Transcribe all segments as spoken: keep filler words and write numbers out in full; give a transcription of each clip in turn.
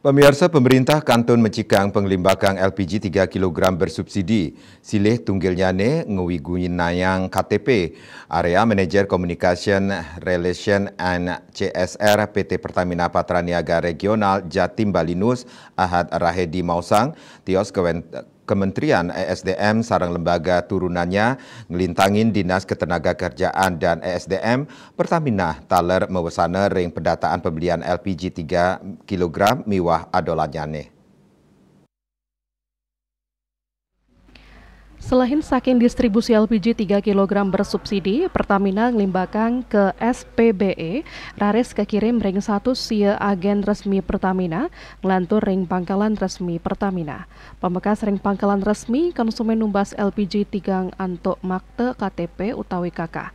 Pemirsa, pemerintah kantun mecikang penglimbakang L P G tiga kilogram bersubsidi, silih tunggilnyane ngwigunayang K T P. Area Manager Communication Relation and C S R P T Pertamina Patraniaga Regional Jatim Bali News, Ahad Rahedi maosang, tios kewen-, Kementerian E S D M sareng lembaga turunannya nglintangin Dinas Ketenagakerjaan dan E S D M Pertamina taler mawesana ring pendataan pembelian L P G tiga kilogram miwah adolanyane. Selain saking distribusi L P G tiga kilogram bersubsidi, Pertamina nglimbakang ke S P B E, raris kakirim ring satus sia agen resmi Pertamina, nglantur ring pangkalan resmi Pertamina. Pamekas ring pangkalan resmi, konsumen numbas L P G tigang antuk makta K T P utawi K K.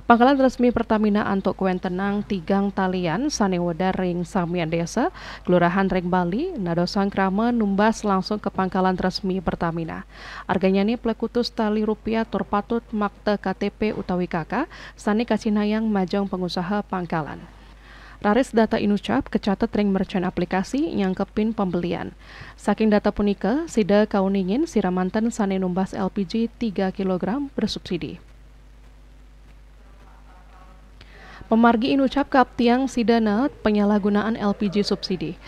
Pangkalan resmi Pertamina antuk kwentenang tigang talian sane wedar ring samian desa, kelurahan ring Bali, nadosang krama numbas langsung ke pangkalan resmi Pertamina. Arganyane plekutus tali rupiah tur patut makta K T P utawi K K sane kacinayang majeng pengusaha pangkalan. Raris data inucap kacatet ring merchant aplikasi nyangkepin pembelian. Saking data punika, sida kauningin siramanten sane numbas L P G tiga kilogram bersubsidi. Pamargi inucap kaaptiang sidana penyalahgunaan L P G subsidi.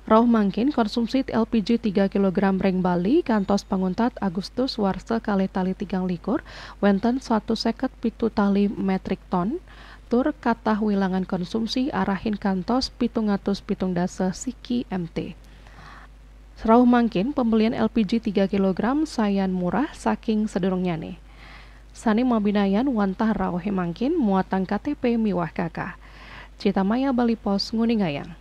Rauh mangkin, konsumsi L P G tiga kilogram ring Bali kantos panguntat Agustus warsa kalih tali tigang likur, wenten satus seket pitu tali metrik ton, tur katah wilangan konsumsi arahin kantos pitung atus pitung dasa siki M T. Rauh mangkin, pembelian L P G tiga kilogram sayan murah saking sadurungnyane. Sane mabinayan wantah rauhe mangkin muatang K T P miwah K K. Citamaya Bali Post nguningayang.